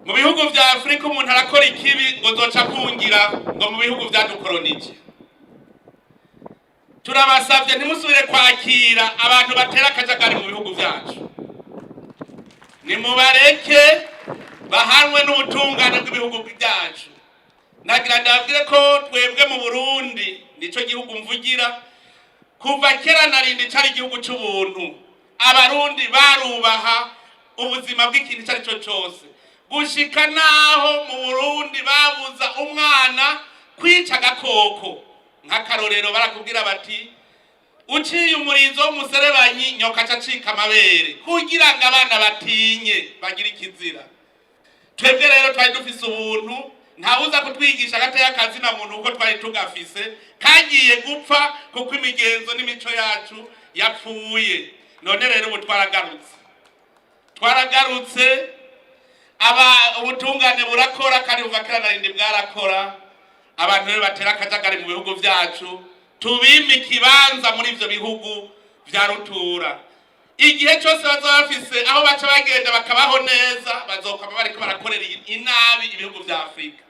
Mu bihugu vya Afurika umuntu arakora ikibi ngo zoca akungira ngo mu bihugu vyadukoronije. Turabasavye, ntimusubire kwakira abantu batera akajagari mu bihugu vyacu. Nimubareke bahanwe n'ubutungane bw'ibihugu byacu. Nagira ndababwire ko twebwe mu Burundi, nico gihugu mvugira, kuva kera narindi cari igihugu c'ubuntu. Abarundi barubaha ubuzima bw'ikintu icyo ari cyo cyose, gushika naho mu Burundi babuza umwana kwica agakoko. Nk'akarorero, barakubwira bati: "Uciye umurizo w'umuserebanyi, nyoka aca acika amabere," kugira ngo abana batinye, bagire ikizira. Twebwe rero twari dufise ubuntu, ntawuza kutwigisha agateka kazina muntu, kuko twari tugafise. Kagiye gupfa kuko imigenzo n'imico yacu yapfuye. None rero ubu twaragarutse, twaragarutse. Aba ubutungane burakora, kandi buva kera narindi bwarakora. Abantu rero batera akajagari mu bihugu vyacu, tubime ikibanza muri ivyo bihugu vya rutura. Igihe cyose bazaba bafise aho baca bagenda bakabaho neza, bazokwama bariko barakorera inabi ibihugu vya Afurika.